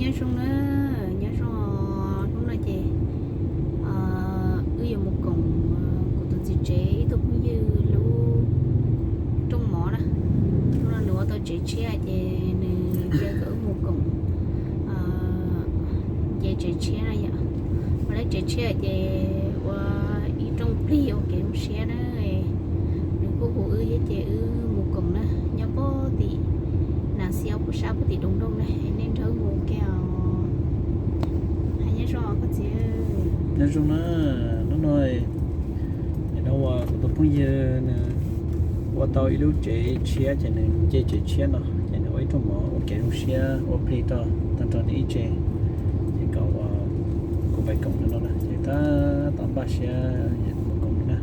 Nyob zoo na, nyob zoo, hnub no ces wb yuav mus koom kuv tus txiv tsev ib tug phooj ywg lub rooj mov na. Hnub no nws ua tau tsev tshiab ces nws nce kom wb mus koom nce tsev tshiab na yom. Ua lawv tsev tshiab ces ua ib rooj plig ua kev zoo siab na. Nws kuj hu wb thiab ces wb mus koom na, nyob puag tim Nas Xiab puag sab puag tim Doos Dooj na, nej nrog wb mus ke os. Hais nyob zoo koj txiv. Nyob zoo na, hnub no no ua kuv tus phooj ywg nws ua tau ib lub tsev tshiab ces nws nce tsev tshiab no ces nws ua ib rooj mov ua kev zoo siab ua plig rau tag nrho nej ib tse. Ces kom ua kuv pais koom no na ces tab tom npaj siab mus koom na.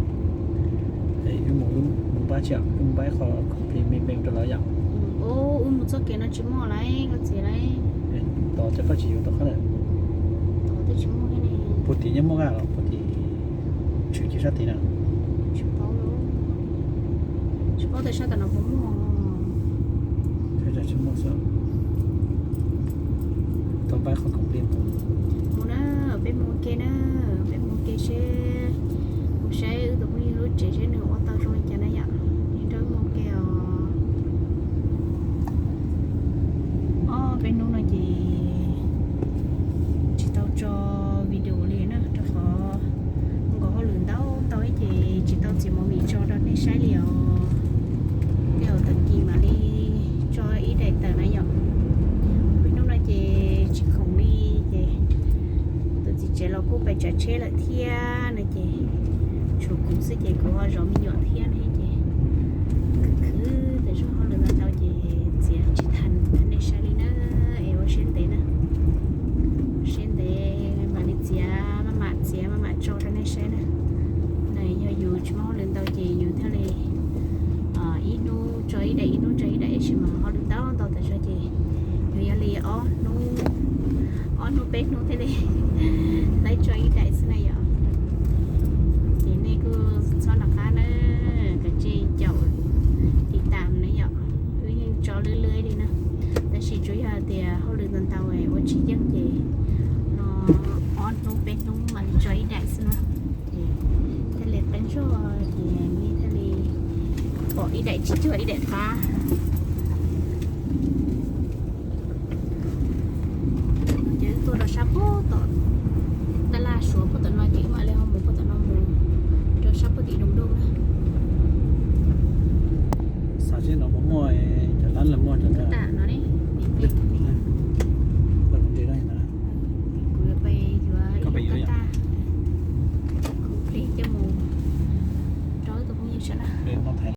Wb mus, wb mus npaj tsi, wb mus npaj ib qho khoom plig me me rau lawv yom. Wb mus txoj kev no tsis muaj lawm koj txiv lawm. Tos cov koj tsis yuav tau qhov lawm. Puag tim nyob muaj vaj los puag tim tshwm cia sab tid na. Tsis paub, tsis paub tias sab tom no puas muaj. Tsis muaj xwb. Tau npaj qhov khoom plig mus. Mus na, peb mus ke na, peb mus ke seb, mus saib wb tus phooj ywg lub tsev seb nws ua tau zoo li cas na yom. Nrog wb mus ke os. Ob peb hnub no ces tsis tau tso video li na rau qhov nkaus hauj lwm ntau ntau ces tsis tau txiav movie tso rau nej saib li os. Tej zaum tag kis mam li tso ib daim tawm na yom. Peb hnub no ces tsis khoom li ces tus txiv tsev los kuj pais tsav tsheb lawm thiab no ces tshuav kuv xwb ces kuv ho zov me nyuam thiab ne ces khwv khwv tas zog hauj lwm ntau ntau ces txiav tsis tau rau nej saib li na. Es ua siab ntev na, siab ntev mam li txiav maj mam txiav maj mam tso rau nej saib na. Na yog yus tsis muaj hauj lwm ntau ces yus thiaj li ib hnub tso ib daim ib hnub tso ib daim tab sis mas hauj lwm ntau ntau tas zog ces yus yog li ob hnub, ob hnub peb hnub thiaj li tau tso ib daim xwb na yom. Ces nej kuj txhob nco qab na, kav tsij caum tiv tam na yom. Wb yeej tso lwb lwb li na, tab sis tsuas yog tias hauj lwm ntau ntau ua tsis yeej ces no ob hnub peb hnub mam li tso ib daim xwb na. Ces thiaj li qeeb zog ces nej thiaj li pom ib daim tsis cuag ib daim qab.